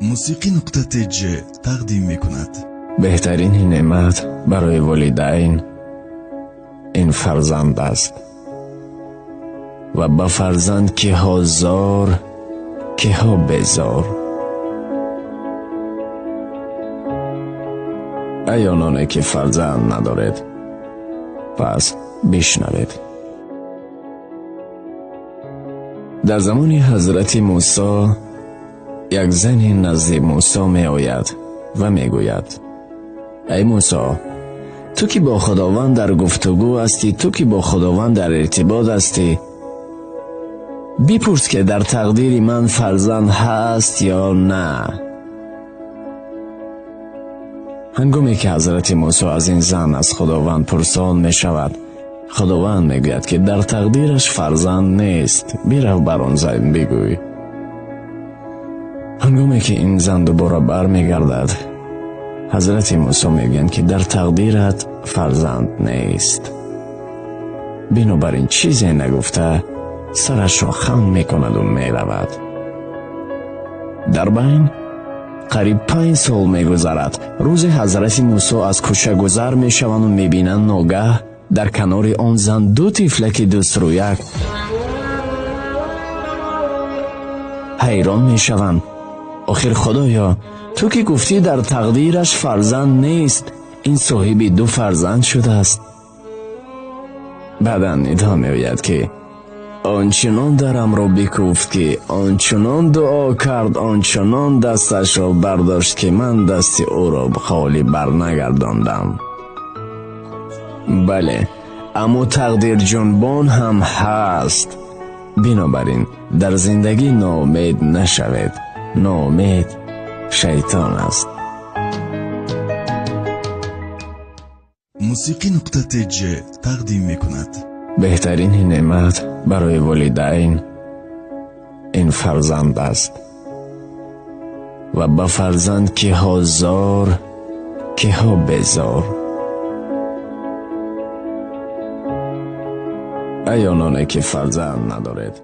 Мусиқӣ нуқта тж тақдим мекунад. Беҳтарини неъмат барои волидайн ин фарзанд аст ва ба фарзанд киҳо зор, киҳо безор. Эй ононе ки фарзанд надоред, пас бишнавед. Дар замони ҳазрати Мусо як зане назди Мусо меояд ва мегӯяд: эй Мусо, ту ки бо Худованд дар гуфтугӯ ҳастӣ, ту ки бо Худованд дар иртибот ҳастӣ, бипурс ки дар тақдири ман фарзанд ҳаст ё на. Ҳангоме ки ҳазрати Мусо аз ин зан аз Худованд пурсон мешавад, Худованд мегӯяд ки дар тақдираш фарзанд нест, бирав бар он зан бигӯй. Ҳангоме ки ин зан дубора бармегардад, ҳазрати Мусо мегӯянд ки дар тақдират фарзанд нест. Бинобар ин чизе нагуфта сарашро хам мекунаду меравад. Дар байн қариб 5 сол мегузарад. Рӯзе ҳазрати Мусо аз кӯча гузар мешаванду мебинанд ногаҳ дар канори он зан ду тифлаки дӯстрӯяк. Ҳайрон мешаванд. Охир Худоё, ту ки гуфтӣ дар тақдираш фарзанд нест, ин соҳиби ду фарзанд шудааст. Баъдан нидо меояд ки ончунон дарамро бикуфт, ки ончунон дуо кард, ончунон дасташро бардошт, ки ман дасти ӯро холӣ барнагардондам. Бале, аммо тақдирҷунбон ҳам ҳаст. Бинобар ин дар зиндагӣ ноумед нашавед. Ноумед шайтон аст. Мусиқӣ нуқта тж тақдим мекунад. Беҳтарини неъмат барои волидайн ин фарзанд аст ва ба фарзанд киҳо зор, киҳо безор. Эй ононе ки фарзанд надоред.